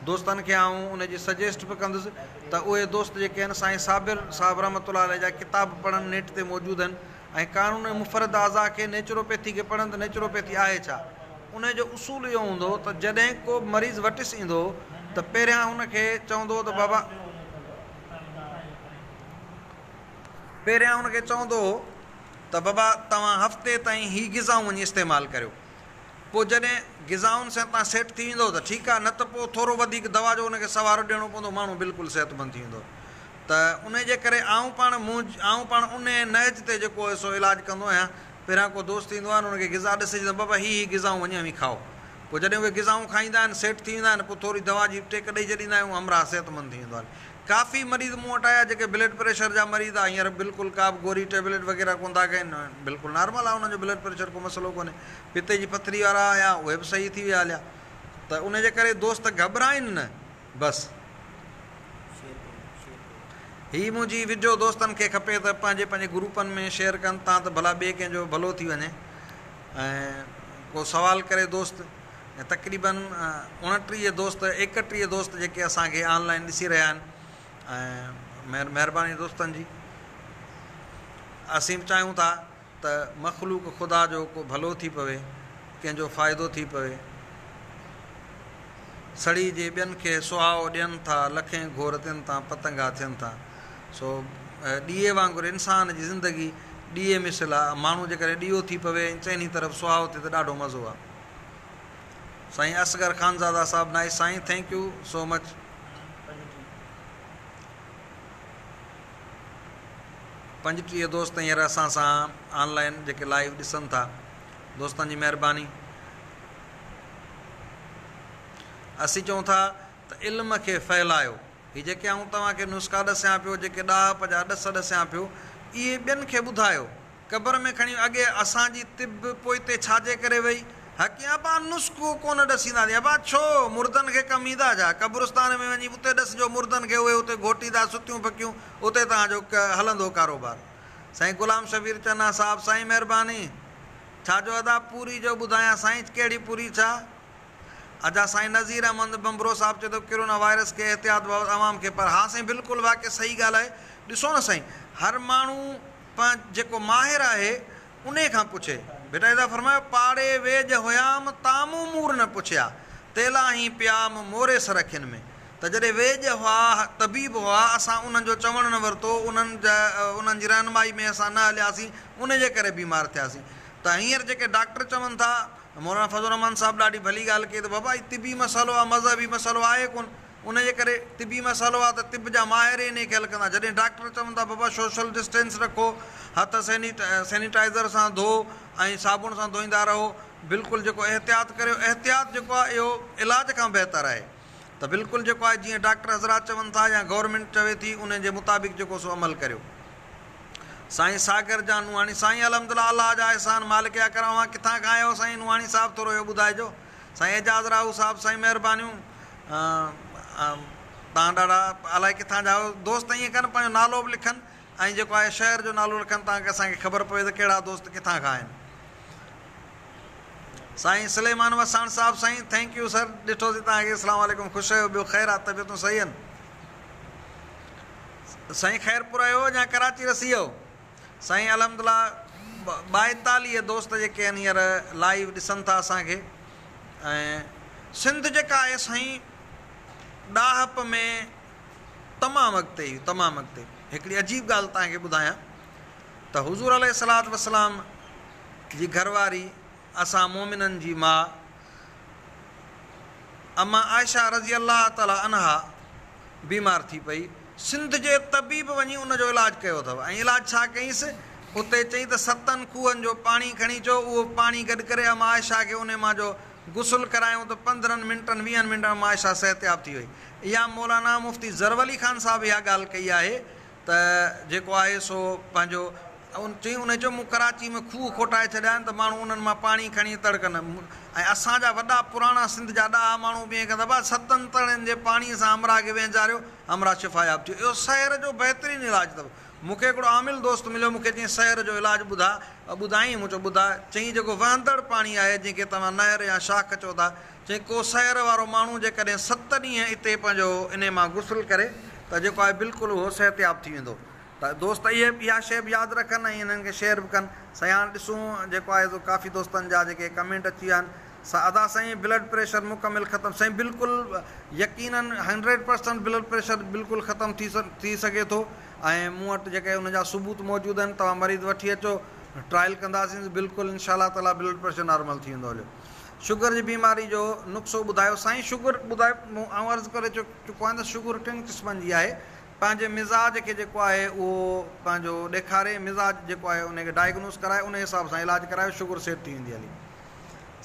دوستن کي آئون ان جي سجيسٽ به ڪندس ته اهي دوست جيڪي آهن سائين صابر صاحب رحمة الله عليه جا ڪتاب پڙهن نيٽ تي موجود آهن ۽ قانون مفرد اعضاء کي نيچروپيٿي کي پڙهن ته نيچروپيٿي آهي ڇا؟ انهي جو اصول اهو هوندو هو ته جڏهن ڪو به مريض وٽس ايندو هو ته پهريان هن کي چوندو هو ته بابا پهريان هن کي چوندو هو ته بابا توهان هفتي تائين هي غذائون وڃي استعمال ڪريو پوء جڏهن غذائن سان توهان سيٽ ٿي ويندو ته ٺيڪ آهي نه ته پوء ٿورو وڌيڪ دوا جو ان کي سهارو ڏيڻو پوندو ماڻهو بلڪل صحتمند ٿي ويندو ته انهي جي ڪري آئون پاڻ مون آئون پاڻ انهي نهج تي جيڪو آهي سو علاج ڪندو آهيان پهريان ڪو دوست ايندو آهي ان کي غذا ڏسي چوندو بابا هي هي غذائون وڃي اوهين کائو پوء جڏهن اهي غذائون کائيندا آهن سيٽ ٿي ويندا آهن پوء ٿوري دوا جي ٽيڪ ڏئي ڇڏيندا آهيون همراهه صحتمند ٿي ويندو آهي ڪافي مريض مون وٽ آيا جيڪي بلڊ پريشر جا مريض آ هينئر بلڪل ڪا به گوري ٽيبليٽ وغيره ڪونه ٿا کائين بلڪل نارمل آهي انهن جو بلڊ پريشر ڪو مسئلو ڪونهي پتي جي پٿري وارا آيا اهي به صحيح ٿي ويا هليا ته انهي جي ڪري دوست گهٻرائين نه بس. هي منهنجي وڊيو دوستن کي کپي ته پنهنجي پنهنجي گروپن ۾ شيئر ڪن تان ته ڀلا ٻئي ڪنهن جو ڀلو ٿي وڃي ۽ ڪو سوال ڪري دوست تقريبن 29 دوست 31 دوست جيڪي اسان کي آن لائن ڏسي رهيا آهن ۽ مهرباني دوستن جي اسين به چاهيون ٿا ته مخلوق خدا جو ڪو ڀلو ٿي پوي، ڪنهن جو فائدو ٿي پوي. سڙي جي ٻين کي سهائو ڏين ٿا، لکين گهور تن تان پتنگا ٿين ٿا. سو ڏيئي وانگر انسان جي زندگي ڏيئي مثل آ. ماڻهو جيڪڏهن ڏيئو ٿي پوي ۽ چئني طرف سهائو ٿئي ته ڏاڍو مزو آ. سائين اصغر خانزاده صاحب نائس سائين thank you so much. 35 دوست هينئر اسان سان آن لائن جيڪي لائيو ڏسن ٿا دوستن جي مهرباني اسين چئون ٿا ته علم کي ڦهلايو هي جيڪي آئون توهان کي نسخا ڏسيان پيو جيڪي ڏاهپ جا ڏس ڏسيان پيو اهي ٻين کي ٻڌايو قبر ۾ کڻي اڳي اسان جي طب پوئتي ڇا جي ڪري وئي؟ حڪيم، ابا نسخو ڪونه ڏسينداسين. ابا ڇو؟ مردن کي ڪم ايندا ڇا؟ قبرستان ۾ وڃي اتي ڏسجو مردن کي اهي اتي گهوٽيندا ستيون ڦڪيون اتي توهان جو هلندو ڪاروبار. سائين غلام شبير چنا صاحب سائين مهرباني. ڇا جو ادا پوري جو ٻڌايان سائين ڪهڙي پوري ڇا؟ ادا سائين نذير احمد ڀنڀرو صاحب چئي ٿو ڪرونا وائرس کي احتياط بابت عوام کي پر ها سائين بلڪل واقعي صحيح ڳالهه آهي ڏسو نه سائين هر ماڻهو پنهنج جيڪو ماهر آهي انهي کان پڇي. ڀٽائي صاحب فرمايو، پاڙي ويڄ هيام تامون مور نه پڇيا، تيلاهين پيام موري سرکين ۾. ته جڏهن ويڄ هئا، طبيب هئا، اسان انهن جو چوڻ نه ورتو، انهن جا انهن جي رهنمائي ۾ اسان نه هلياسين، انهي جي ڪري بيمار ٿياسين. ته هينئر جيڪي ڊاڪٽر چون ٿا، مولانا فضل الرحمان صاحب ڏاڍي ڀلي ڳالهه ڪئي ته بابا هي طبي مسئلو آهي، مذهبي مسئلو آهي ڪونه. انهيء جي ڪري طبي مسئلو آهي ته طب جا ماهر ئي انهيء کي حل ڪندا. جڏهن ڊاڪٽر چون ٿا بابا سوشل ڊسٽينس رکو، هٿ سينيٽائيزر سان ڌو ۽ صابڻ سان ڌوئيندا رهو، بلڪل جيڪو احتياط ڪريو، احتياط جيڪو آهي اهو علاج کان بهتر آهي ته بلڪل جيڪو آهي جيئن ڊاڪٽر حضرات چون ٿا يا گورنمينٽ چوي ٿي انهيء جي مطابق جيڪو سو عمل ڪريو. سائين ساگر جان نوحاڻي سائين الحمدلله الله جا احسان مالڪ اڪرم اوهان ڪٿان کان آيا آهيو سائين نوحاڻي صاحب ٿورو اهو ٻڌائجو. سائين اعجاز راهو صاحب سائين مهربانيون توهان ڏاڍا الائي ڪٿان جا آهيو دوست ائين ڪن پنهنجو نالو به لکن ۽ جيڪو آهي شهر جو نالو لکن تاڪه اسان کي خبر پوي ته ڪهڙا دوست ڪٿان کان آهن سائين سليمان وساڻ صاحب سائين thank you سر ڏٺو سي توهان کي اسلام عليڪم خوش آهيو ٻيو خير آ طبيعتون صحيح آهن سائين خيرپور آهيو يا ڪراچي رسي ويو سائين الحمد الله 42 دوست جيڪي آهن هينئر لائيو ڏسن ٿا اسان کي ۽ سنڌ جيڪا آهي سائين ڏاهپ ۾ تمام اڳتي هئي تمام اڳتي هڪڙي عجيب ڳالهه توهان کي ٻڌايان ته حضور عليه الصلوة والسلام جي گهر واري اسان مومنن جي ماء اما عائشه رضي الله تعالٰي عنها بيمار ٿي پئي. سنڌ جي طبيب وڃي ان جو علاج ڪيو اٿو ۽ علاج ڇا ڪيائينس؟ اتي چئين ته ستن کوهن جو پاڻي کڻي اچو، اهو پاڻي گڏ ڪري اما عائشه کي انهي مان جو غسل ڪرايائون ته 15 منٽن 20 منٽن ۾ اما عائشه صحتياب ٿي وئي. اها مولانا مفتي زرولي خان صاحب اها ڳالهه ڪئي آهي ته جيڪو آهي سو پنهنجو ان چيائين انهي چيو مون ڪراچي ۾ کوهه کوٽائي ڇڏيا آهن ته ماڻهو انهن مان پاڻي کڻي تڙ ڪن ۽ اسان جا وڏا پراڻا سنڌ جا ڏاها ماڻهو به ائين ڪندا هئا ستن تڙين جي پاڻي سان همراهه کي وهنجاريو همراهه شفاياب ٿيو اهو سحر جو بهترين علاج اٿو مون کي هڪڙو عامل دوست مليو مون کي چيائين سحر جو علاج ٻڌاء ٻڌائين مون چيو ٻڌاء چيائين جيڪو وهندڙ پاڻي آهي جنهن کي توهان نهر يا شاخ چئو ٿا چيائين ڪو سحر وارو ماڻهو جيڪڏهن ست ڏينهن اتي پنهنجو انهي مان غسل ڪري ته جيڪو آهي بلڪل اهو صحتياب ٿي ويندو ته دوست اهي اها شيء به ياد رکن ۽ انهن کي شيئر به ڪن. سائين هاڻ ڏسون جيڪو آهي سو ڪافي دوستن جا جيڪي ڪمينٽ اچي ويا آهن سا ادا سائين بلڊ پريشر مڪمل ختم سائين بلڪل يقينن هنڊريڊ پرسنٽ بلڊ پريشر بلڪل ختم ٿي ٿي سگهي ٿو ۽ مون وٽ جيڪي ان جا ثبوت موجود آهن توهان مريض وٺي اچو ٽرائل ڪنداسين بلڪل انشاء الله تعالي بلڊ پريشر نارمل ٿي ويندو هليو شگر جي بيماري جو نقصو ٻڌايو سائين شگر ٻڌايو آئون عرض ڪري چڪو آهيان ته شگر ٽن قسمن جي آهي پنهنجي مزاج کي جيڪو آهي اهو پنهنجو ڏيکاري مزاج جيڪو آهي ان کي ڊائگنوز ڪرائي ان حساب سان علاج ڪرايو شگر سيٽ ٿي ويندي هلي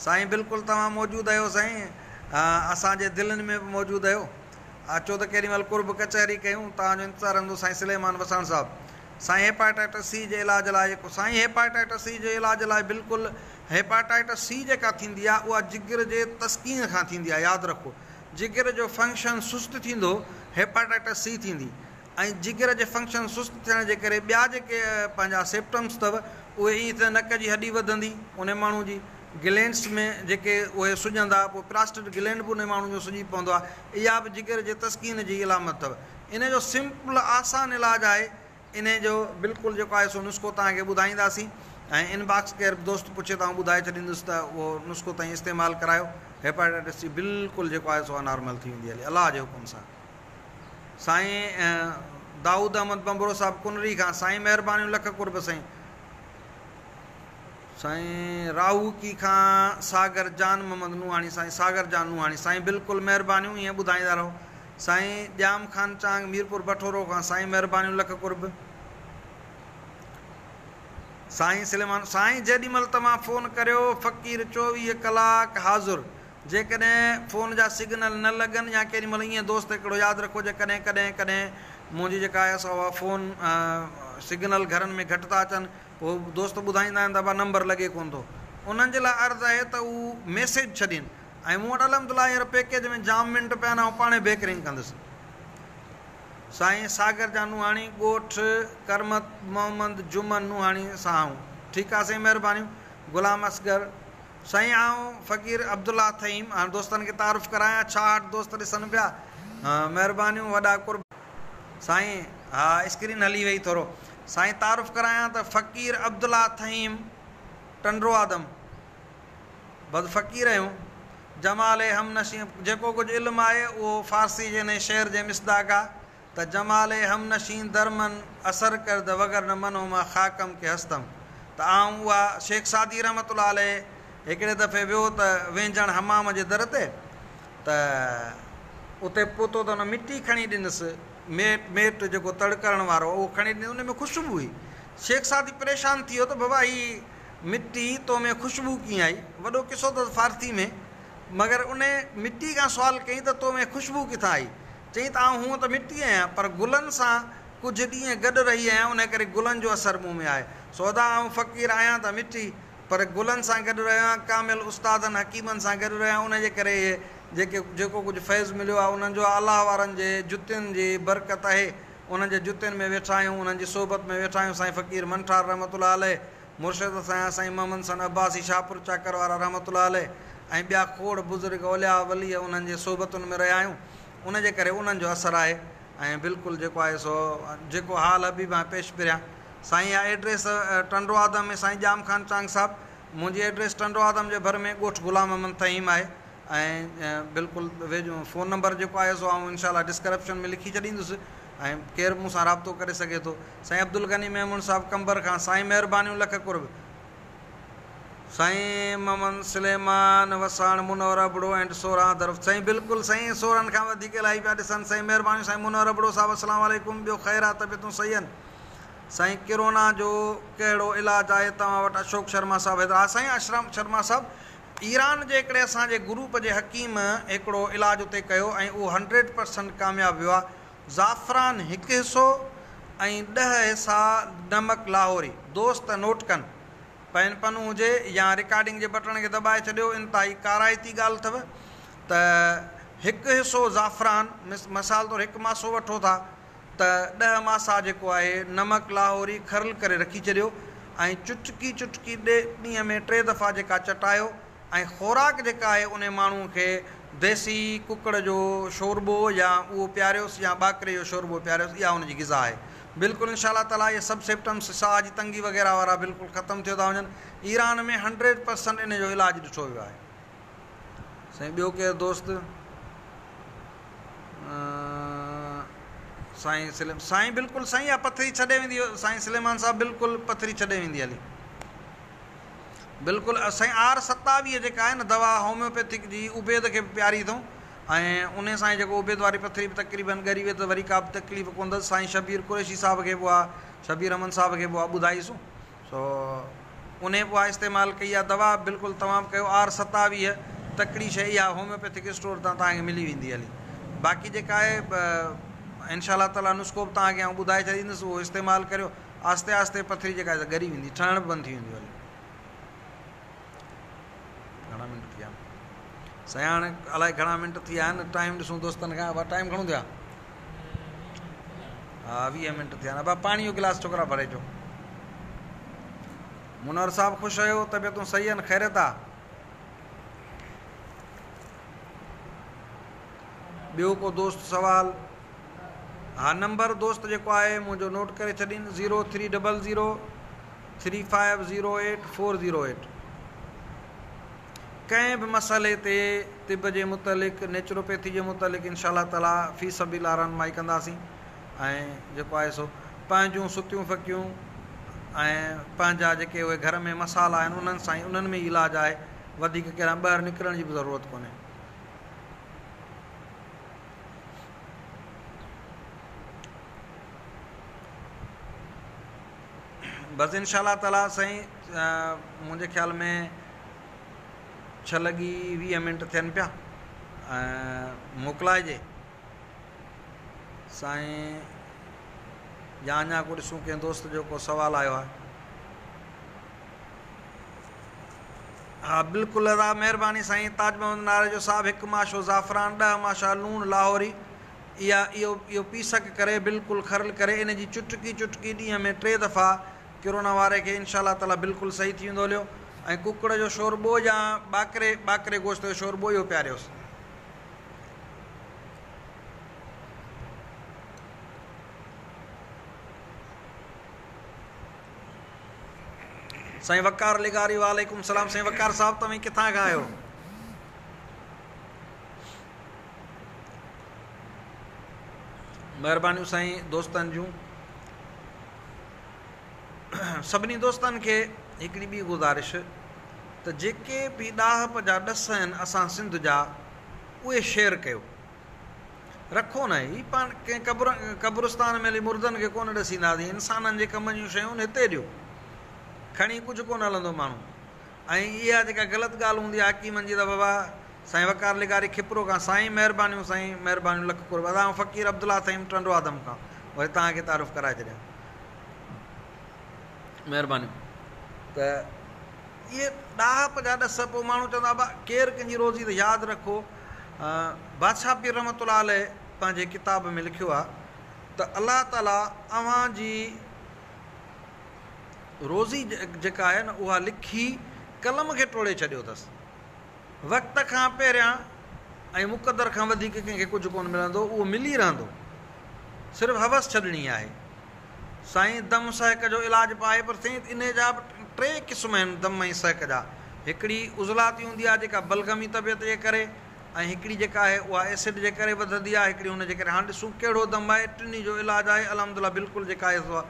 سائين بلڪل توهان موجود آهيو سائين اسان جي دلين ۾ به موجود آهيو اچو ته ڪيڏي مهل قرب ڪچهري ڪيون توهان جو انتظار رهندو سائين سليمان وساڻ صاحب سائين هيپاٽائٽس سي جي علاج لاء جيڪو سائين هيپاٽائٽس سي جي علاج لاء بلڪل هيپاٽائٽس سي جيڪا ٿيندي آهي اها جگر جي تسڪين کان ٿيندي آهي ياد رکو جگر جو فنڪشن سست ٿيندو، هيپاٽائٽس سي ٿيندي ۽ جگر جي فنڪشن سست ٿيڻ جي ڪري ٻيا جيڪي پنهنجا سيپٽمس اٿو اهي ائين ته نڪ جي هڏي وڌندي انهي ماڻهو جي گلينڊس ۾ جيڪي اهي سڄندا پوء پراسٽيٽ گلينڊ به انهي ماڻهو جو سڄي پوندو آهي اها به جگر جي تسڪين جي علامت اٿو انهي جو سمپل آسان علاج آهي انهي جو بلڪل جيڪو آهي سو نسخو توهان کي ٻڌائينداسين ۽ ان باڪس ڪير به دوست پڇي ته آئون ٻڌائي ڇڏيندس ته اهو نسخو توهين استعمال ڪرايو هيپاٽائٽس سي بلڪل جيڪو آهي سو نارمل ٿي ويندي هلي الله جي حڪم سان. سائين دائود احمد ڀنڀرو صاحب ڪنري کان سائين مهربانيون لک قرب سائين. سائين راهوڪي کان ساگر جان محمد نوحاڻي سائين ساگر جان نوحاڻي سائين بلڪل مهربانيون ائين ٻڌائيندا رهو سائين ڄام خان چانگ ميرپور بٺورو کان سائين مهربانيون لک قرب. سائين سليمان سائين جيڏي مهل توهان فون ڪريو فقير 24 ڪلاڪ حاضر جيڪڏهن فون جا سگنل نه لڳن يا ڪيڏي مهل ائين دوست هڪڙو ياد رکو جي ڪڏهن ڪڏهن ڪڏهن منهنجي جيڪا آهي سا اها فون سگنل گهرن ۾ گهٽ ٿا اچن پوء دوست ٻڌائيندا آهن ته ابا نمبر لڳي ڪونه ٿو انهن جي لاء عرض آهي ته هو ميسيج ڇڏين ۽ مون وٽ الحمد لله هينئر پيڪيج ۾ جام منٽ پيا آهن آئون پاڻهي بيڪ رنگ ڪندس. سائين ساگر جان نوحاڻي ڳوٺ ڪرمت محمد جمن نوحاڻي سان آئون ٺيڪ آ سائين مهربانيون غلام اصغر سائين آئون فقير عبدالله ٿهيم هاڻ دوستن کي تعارف ڪرايان 66 دوست ڏسن پيا مهربانيون وڏا قرب. سائين ها اسڪرين هلي وئي ٿورو سائين تعارف ڪرايان ته فقير عبدالله ٿهيم ٽنڊو آدم بس فقير آهيون جمال هم نشين جيڪو ڪجهه علم آهي اهو فارسي جي انهي شعر جي مصداق آ ته جمال هم نشين در من اثر کرد وگرنه من هما خاڪم که هستم ته آئون اها شيخ سعدي رحمة الله عليه هڪڙي دفعي ويو ته وهنجڻ حمام جي در تي ته اتي پهتو ته ان مٽي کڻي ڏنس ميٽ ميٽ جيڪو تڙ ڪرڻ وارو اهو کڻي ڏنس ان ۾ خوشبو هئي شيخ سعدي پريشان ٿي ويو ته بابا هي مٽي تو ۾ خوشبو ڪيئن آئي وڏو قصو اٿس فارسي ۾ مگر ان مٽي کان سوال ڪيائين ته تو ۾ خوشبو ڪٿان آئي چيائين ته آئون هونء ته مٽي آهيان، پر گلن سان ڪجهه ڏينهن گڏ رهي آهيان، انهيء ڪري گلن جو اثر مون ۾ آهي. سو ادا آئون فقير آهيان ته مٽي، پر گلن سان گڏ رهيو آهيان، ڪامل استادن حڪيمن سان گڏ رهيو آهيان، انهيء جي ڪري اهي جيڪي جيڪو ڪجهه فيض مليو آهي، انهن جو آهي. الله وارن جي جتين جي برڪت آهي، انهن جي جتين ۾ ويٺا آهيون، انهن جي صحبت ۾ ويٺا آهيون، سائين فقير منٺار رحمة الله عليه، مرشد سائين سائين محمد حسن عباسي شاهپور چاڪر وارا رحمة الله عليه ۽ ٻيا کوڙ بزرگ اولياء ولي انهن جي صحبتن ۾ رهيا آهيون. ان جي ڪري انهن جو اثر آهي ۽ بلڪل جيڪو آهي سو جيڪو حال حبيب آهي پيش پريان سائين اها ايڊريس ٽنڊو آدم ۾ سائين ڄام خان چانگ صاحب منهنجي ايڊريس ٽنڊو آدم جي ڀر ۾ ڳوٺ غلام محمد ٿهيم آهي ۽ بلڪل ويجهو فون نمبر جيڪو آهي سو آئون انشاء الله ڊسڪرپشن ۾ لکي ڇڏيندس ۽ ڪير به مون سان رابطو ڪري سگهي ٿو سائين عبدالغني ميمڻ صاحب قمبر کان سائين مهربانيون لک قرب. سائين محمد سليمان وساڻ منور ابڙو اينڊ سورهان طرف سائين بلڪل سائين سورهن کان وڌيڪ الاهي پيا ڏسن سائين مهربانيون سائين منور ابڙو صاحب اسلام عليڪم ٻيو خير آ طبيعتون صحيح آهن سائين ڪرونا جو ڪهڙو علاج آهي توهان وٽ اشوڪ شرما صاحب حيدرآباد سائين اشرم شرما صاحب ايران جي هڪڙي اسان جي گروپ جي حڪيم هڪڙو علاج اتي ڪيو ۽ اهو 100% ڪامياب ويو آ زعفران هڪ حصو ۽ 10 حصا نمڪ لاهوري دوست نوٽ ڪن پين پنو هجي يا رڪارڊنگ جي بٽڻ کي دٻائي ڇڏيو انتهائي ڪارائتي ڳالهه اٿو ته هڪ حصو زعفران مثال طور هڪ ماسو وٺو ٿا ته 10 ماسا جيڪو آهي نمڪ لاهوري کرل ڪري رکي ڇڏيو ۽ چٽڪي چٽڪي ڏينهن ۾ ٽي دفعا جيڪا چٽايو ۽ خوراڪ جيڪا آهي انهي ماڻهو کي ديسي ڪڪڙ جو شوربو يا اهو پياريوس يا ٻاڪري جو شوربو پياريوس اها ان جي غذا آهي بلڪل انشاء الله تعالي اهي سڀ سيپٽمس ساهه جي تنگي وغيره وارا بلڪل ختم ٿيو ٿا وڃن ايران ۾ 100% ان جو علاج ڏٺو ويو آهي سائين ٻيو ڪير دوست سائين سليم سائين بلڪل سائين اها پٿري ڇڏي ويندي سائين سليمان صاحب بلڪل پٿري ڇڏي ويندي هلي بلڪل سائين آر 27 جيڪا آهي نه دوا هوميوپيٿڪ جي عبيد کي به پياري اٿئون ۽ انهي سان جيڪو عبيد واري پٿري به تقريبن ڳري وئي ته وري ڪا به تڪليف ڪونه اٿس سائين شبير قريشي صاحب کي به اها شبير احمد صاحب کي به اها ٻڌائيسون سو انهي به اها استعمال ڪئي آهي دوا بلڪل توهان به ڪيو آر 27 تڪڙي شيء اها هوميوپيٿڪ اسٽور تان توهان کي ملي ويندي هلي باقي جيڪا آهي انشاء الله تعالي نسخو به توهان کي آئون ٻڌائي ڇڏيندس اهو استعمال ڪريو آهستي آهستي پٿري جيڪا آهي سا ڳري ويندي، ٺهڻ به بند ٿي ويندي هلي. گهڻا منٽ ٿي ويا سائين هاڻي الائي گهڻا منٽ ٿي ويا آهن ٽائيم ڏسون دوستن کان ابا ٽائيم گهڻو ٿيو آهي؟ ها 20 منٽ ٿيا آهن ابا پاڻي جو گلاس ڇوڪرا ڀري اچو. منور صاحب خوش آهيو طبيعتون صحيح آهن خيريت آ؟ ٻيو ڪو دوست سوال؟ ها نمبر دوست جيڪو آهي منهنجو نوٽ ڪري ڇڏين zero three double zero three five zero eight four zero eight ڪنهن به مسئلي تي طب جي متعلق نيچروپيٿي جي متعلق انشاء الله تعالي في سبيل الله رهنمائي ڪنداسين ۽ جيڪو آهي سو پنهنجون ستيون ڦڪيون ۽ پنهنجا جيڪي اهي گهر ۾ مصالحا آهن انهن سان ئي انهن ۾ ئي علاج آهي وڌيڪ ڪيڏانهن ٻاهر نڪرڻ جي به ضرورت ڪونهي. بس انشاء الله تعالي سائين منهنجي خيال ۾ ڇهه لڳي 20 منٽ ٿين پيا ۽ موڪلائجي سائين يا اڃا ڪو ڏسون ڪنهن دوست جو ڪو سوال آيو آهي. ها بلڪل ادا مهرباني سائين تاج محمد ناريجو صاحب هڪ ماشو زعفران ڏهه ماشا لوڻ لاهوري اها اهو اهو پيسڪ ڪري بلڪل خرل ڪري ان جي چٽڪي چٽڪي ڏينهن ۾ ٽي دفعا ڪرونا واري کي انشاء الله تعالي بلڪل صحيح ٿي ويندو هليو ۽ ڪڪڙ جو شوربو يا ٻاڪري ٻاڪري گوشت جو شوربو اهو پياريوس. سائين وقار لغاري وعليڪم السلام سائين وقار صاحب توهين ڪٿان کان آهيو؟ مهربانيون سائين دوستن جون سڀني دوستن کي هڪڙي ٻي گذارش ته جيڪي به ڏاهپ جا ڏس آهن اسان سنڌ جا اهي شيئر ڪيو رکو نه هي پاڻ ڪنهن قبر قبرستان ۾ هلي مردن کي ڪونه ڏسينداسين انسانن جي ڪم جون شيون هتي ڏيو کڻي ڪجهه ڪونه هلندو ماڻهو ۽ اها جيڪا غلط ڳالهه هوندي آهي حڪيمن جي ته بابا سائين وقار لغاري کپرو کان سائين مهربانيون سائين مهربانيون لک قرب ادا آئون فقير عبدالله ٿهيم ٽنڊو آدم کان وري توهان کي تعارف ڪرائي ڇڏيان مهربانيون ته اهي ڏاهپ جا ڏس پوء ماڻهو چوندا ابا ڪير ڪنهن جي روزي ته ياد رکو بادشاهه پير رحمة الله عليه پنهنجي ڪتاب ۾ لکيو آهي ته الله تعالي اوهان جي روزي جيڪا آهي نه اها لکي قلم کي ٽوڙي ڇڏيو اٿس. وقت کان پهريان ۽ مقدر کان وڌيڪ ڪنهن کي ڪجهه ڪونه ملندو، اهو ملي رهندو. صرف هوس ڇڏڻي آهي. سائين دم سهڪ جو علاج به آهي پر سائين انهي جا به ٽي قسم آهن دم ۽ سهڪ جا. هڪڙي عضلاتي هوندي آهي جيڪا بلغمي طبيعت جي ڪري ۽ هڪڙي جيڪا آهي اها ايسڊ جي ڪري وڌندي آهي هڪڙي هن جي ڪري هاڻ ڏسون ڪهڙو دم آهي ٽنهي جو علاج آهي الحمدلله بلڪل جيڪا آهي سو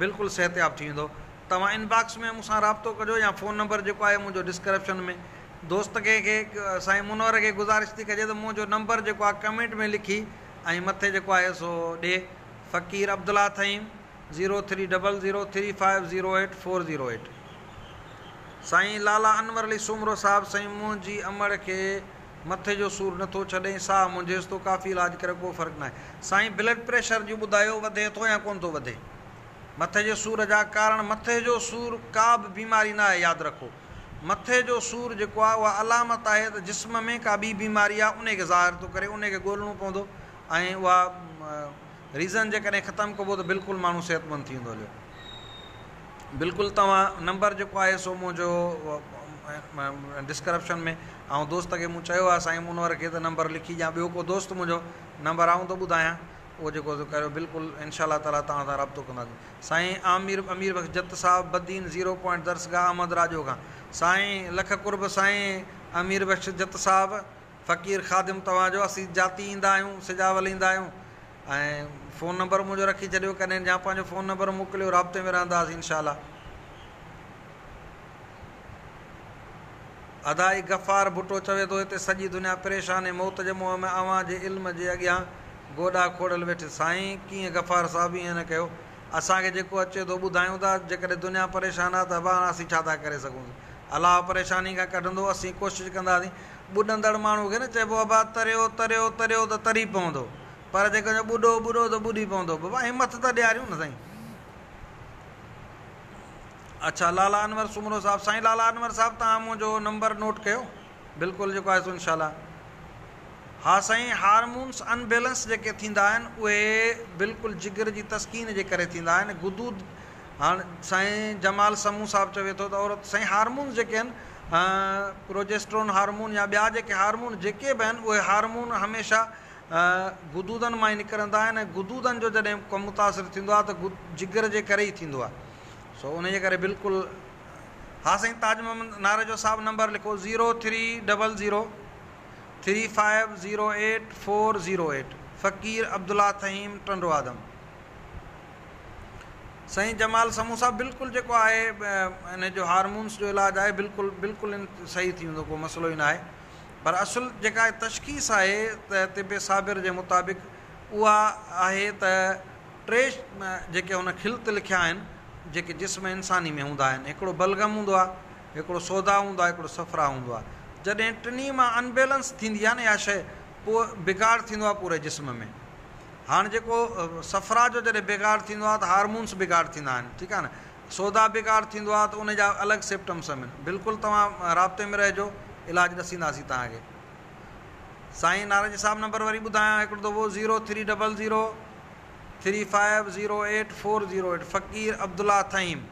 بلڪل صحتياب ٿي ويندو توهان ان باڪس ۾ مون سان رابطو ڪجو يا فون نمبر جيڪو آهي منهنجو ڊسڪرپشن ۾ دوست کي کي سائين منور کي گذارش ٿي ڪجي ته منهنجو نمبر جيڪو آهي ڪمينٽ ۾ لکي ۽ مٿي جيڪو آهي سو ڏي Faqir Abdullah Thaheem zero three double zero three five zero eight four zero eight سائين لالا انور علي سومرو صاحب سائين منهنجي امڙ کي مٿي جو سور نٿو ڇڏي ۽ ساهه منجهيس ٿو ڪافي علاج ڪري ڪو فرق ناهي سائين بلڊ پريشر جو ٻڌايو وڌي ٿو يا ڪون ٿو وڌي مٿي جي سور جا ڪارڻ مٿي جو سور ڪا به بيماري نه آهي ياد رکو مٿي جو سور جيڪو آهي اها علامت آهي ته جسم ۾ ڪا ٻي بيماري آهي انهي کي ظاهر ٿو ڪري انهي کي ڳولڻو پوندو ۽ اها ريزن جيڪڏهن ختم ڪبو ته بلڪل ماڻهو صحتمند ٿي ويندو هليو. بلڪل توهان نمبر جيڪو آهي سو منهنجو ڊسڪرپشن ۾ آئون دوست کي مون چيو آهي سائين منور کي ته نمبر لکي ڏيان ٻيو ڪو دوست منهنجو نمبر آئون ٿو ٻڌايان اهو جيڪو سو ڪريو بلڪل انشاء الله تعالي توهان سان رابطو ڪنداسين سائين عامر امير بخش جت صاحب بدين زيرو پوائنٽ درسگاهه احمد راڄو کان سائين لک قرب سائين امير بخش جت صاحب فقير خادم توهان جو اسين جاتي ايندا آهيون سجاول ايندا آهيون ۽ فون نمبر منهنجو رکي ڇڏيو ڪڏهن يا پنهنجو فون نمبر موڪليو رابطي ۾ رهنداسين انشاء الله ادا هي غفار ڀٽو چوي ٿو هتي سڄي دنيا پريشان ۽ موت جي منهن ۾ اوهان جي علم جي اڳيان گوڏا کوڙيل ويٺي سائين ڪيئن غفار صاحب ائين نه ڪيو اسان کي جيڪو اچي ٿو ٻڌايون ٿا جيڪڏهن دنيا پريشان آ ته ابا هاڻ اسين ڇا ٿا ڪري سگهون الله پريشاني کان ڪڍندو اسين ڪوشش ڪنداسين ٻڏندڙ ماڻهو کي نه چئبو ابا تريو تريو تريو ته تري پوندو پر جيڪڏهن ٻڏو ٻڏو ته ٻڏي پوندو بابا همٿ ته ڏياريون نه سائين. اڇا لالا انور سومرو صاحب سائين لالا انور صاحب توهان منهنجو نمبر نوٽ ڪيو بلڪل جيڪو آهي سو انشاء الله. ها سائين هارمونس ان بيلنس جيڪي ٿيندا آهن اهي بلڪل جگر جي تسڪين جي ڪري ٿيندا آهن غدود هاڻ سائين جمال سمون صاحب چوي ٿو ته عورت سائين هارمونس جيڪي آهن پروجيسٽرون هارمون يا ٻيا جيڪي هارمون جيڪي به آهن اهي هارمون هميشه غدودن مان ئي نڪرندا آهن ۽ غدودن جو جڏهن ڪم متاثر ٿيندو آهي ته جگر جي ڪري ئي ٿيندو آهي سو ان جي ڪري بلڪل ها سائين تاج محمد ناريجو صاحب نمبر لکو zero three double zero three five zero eight four zero eight Faqir Abdullah Thaheem Tando Adam. سائين جمال سمون صاحب بلڪل جيڪو آهي ان جو هارمونس جو علاج آهي بلڪل بلڪل صحيح ٿي ويندو ڪو مسئلو ئي ناهي پر اصل جيڪا تشخيص آهي ته طب صابر جي مطابق اها آهي ته ٽي جيڪي هن خلط لکيا آهن جيڪي جسم انساني ۾ هوندا آهن هڪڙو بلغم هوندو آهي هڪڙو سودا هوندو آهي هڪڙو صفرا هوندو آهي جڏهن ٽنهي مان انبيلنس ٿيندي آهي نه اها شيء پوء بگاڙ ٿيندو آهي پوري جسم ۾ هاڻ جيڪو صفرا جو جڏهن بگاڙ ٿيندو آهي ته هارمونس بگاڙ ٿيندا آهن ٺيڪ آهي نه سودا بگاڙ ٿيندو آهي ته ان جا الڳ سپٽمس آهن بلڪل توهان رابطي ۾ رهجو علاج ڏسينداسين توهان کي سائين نارنجي صاحب نمبر وري ٻڌايان هڪڙو دفعو zero three double zero three five zero eight four zero eight Faqir Abdullah Thaheem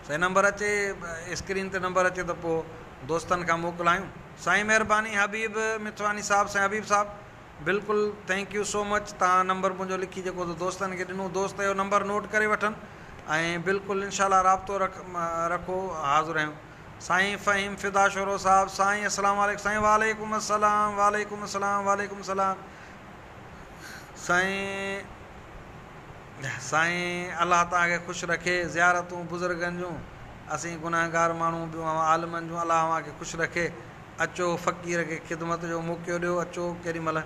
سائين نمبر اچي اسڪرين تي نمبر اچي ته پوء دوستن کان موڪلايون سائين مهرباني حبيب مٿواني صاحب سائين حبيب صاحب بلڪل thank you so مچ توهان نمبر منهنجو لکي جيڪو دوستن کي ڏنو دوست اهو نمبر نوٽ ڪري وٺن ۽ بلڪل انشاء الله رابطو رک رکو حاضر آهيون سائين فهيم فدا شورو صاحب سائين السلام عليڪم سائين وعليڪم السلام وعليڪم السلام وعليڪم السلام سائين سائين الله توهان کي خوش رکي زيارتون بزرگن جون اسين گنهگار ماڻهو ٻيون اوهان عالمن جون الله اوهان کي خوش رکي اچو فقير کي خدمت جو موقعو ڏيو اچو ڪيڏي مهل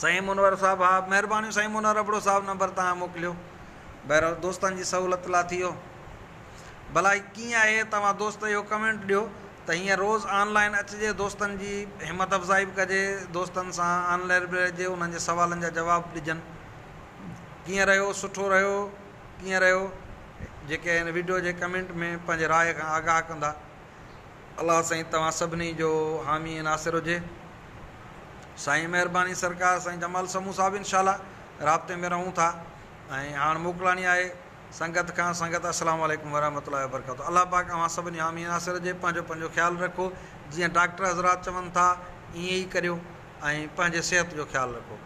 سائين منور صاحب ها مهربانيون سائين منور ابڙو صاحب نمبر توهان موڪليو بهرحال دوستن جي سهولت لا ٿي ويو ڀلا هي ڪيئن آهي توهان دوست اهو ڪمينٽ ڏيو ته هيئن روز آن لائن اچجي دوستن جي همت افزائي به ڪجي دوستن سان آن لائن به رهجي انهن جي سوالن جا جواب به ڏجن ڪيئن رهيو سٺو رهيو ڪيئن رهيو جيڪي هن ويڊيو جي ڪمينٽ ۾ پنهنجي راء کان آگاهه ڪندا الله سائين توهان سڀني جو حامي ۽ ناصر هجي سائين مهرباني سرڪار سائين جمال سمون صاحب انشاء الله رابطي ۾ رهون ٿا ۽ هاڻ موڪلاڻي آهي سنگت کان سنگت السلام عليڪم ورحمة الله وبرڪاته الله پاڪ اوهان سڀني حامي ناصر هجي پنهنجو پنهنجو خيال رکو جيئن ڊاڪٽر حضرات چون ٿا ائين ئي ڪريو ۽ پنهنجي صحت جو خيال رکو.